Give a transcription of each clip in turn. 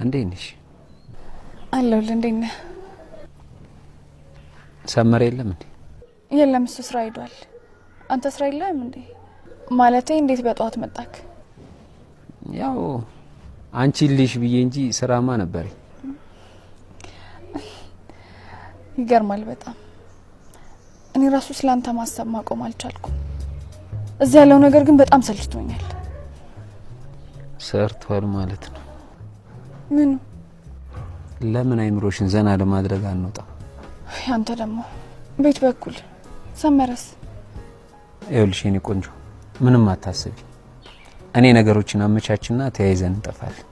እንዴት ነሽ? አለሁልህ። እንዴት ነህ? ሰመረ የለም እንዴ? የለም፣ እሱ ስራ ሄዷል። አንተ ስራ የለህም እንዴ? ማለቴ እንዴት በጠዋት መጣክ? ያው አንቺ ልሽ ብዬ እንጂ ስራማ ነበር። ይገርማል በጣም። እኔ ራሱ ስላንተ ማሰብ ማቆም አልቻልኩም። እዚህ ያለው ነገር ግን በጣም ሰልችቶኛል። ሰርቷል ማለት ነው። ምኑ? ለምን አይምሮሽን ዘና ለማድረግ አንወጣም? አንተ ደግሞ ቤት በኩል ሰመረስ? ይኸውልሽ የኔ ቆንጆ ምንም አታስቢ። እኔ ነገሮችን አመቻችና ተያይዘን እንጠፋለን።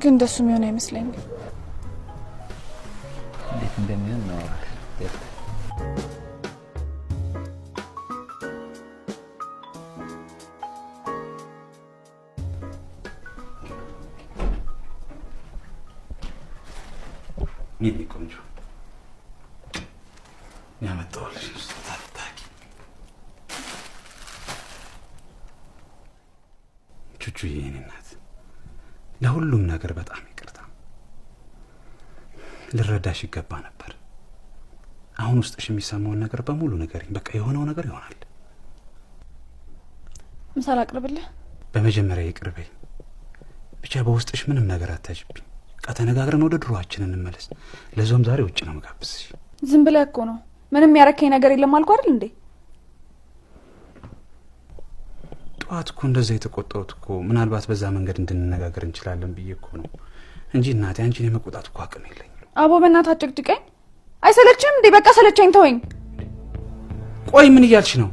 ግን እንደሱ የሚሆን አይመስለኝም። እንዴት እንደሚሆን እናወራለን። የኔ ቆንጆ ያመጣሁልሽ ስጦታ አታውቂ። ቹቹዬ የኔ እናት ለሁሉም ነገር በጣም ይቅርታ። ልረዳሽ ይገባ ነበር። አሁን ውስጥሽ የሚሰማውን ነገር በሙሉ ንገሪኝ። በቃ የሆነው ነገር ይሆናል። ምሳ ላቅርብልህ? በመጀመሪያ ይቅር በይኝ። ብቻ በውስጥሽ ምንም ነገር አታጅብኝ። በቃ ተነጋግረን ወደ ድሮአችን እንመለስ። ለዛውም ዛሬ ውጭ ነው የምጋብዝሽ። ዝም ብለህ እኮ ነው። ምንም ያረከኝ ነገር የለም አልኩህ አይደል እንዴ? ጠዋት እኮ እንደዛ የተቆጣሁት እኮ ምናልባት በዛ መንገድ እንድንነጋገር እንችላለን ብዬ እኮ ነው እንጂ እናቴ አንቺን የመቆጣት እኮ አቅም የለኝም። አቦ በእናትህ አጭቅጭቀኝ። አይሰለችህም እንዴ? በቃ ሰለቸኝ፣ ተወኝ። ቆይ ምን እያልሽ ነው?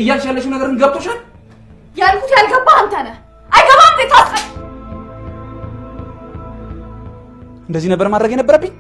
እያልሽ ያለሽው ነገር ገብቶሻል? ያልኩት ያልገባህ አንተ ነህ። አይገባም እንዴ? ታስቀ እንደዚህ ነበር ማድረግ የነበረብኝ?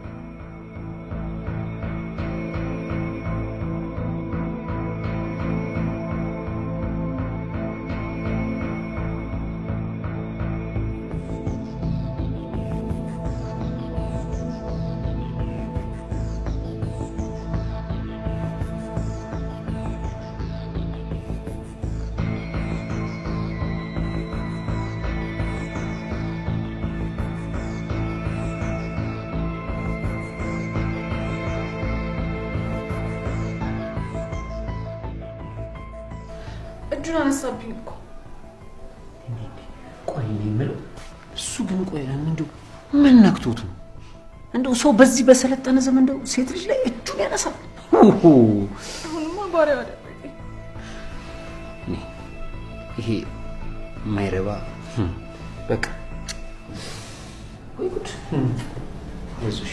እጁን አነሳብኝ እኮ። ቆይ እኔ የምለው እሱ ግን ቆይ እንደው ምን ነክቶት ነው? እንደው ሰው በዚህ በሰለጠነ ዘመን እንደው ሴት ልጅ ላይ እጁን ያነሳል? አሁንማ ባሪያው አደረገኝ። እኔ ይሄ የማይረባ በቃ ወይ ጉድ። አይዞሽ።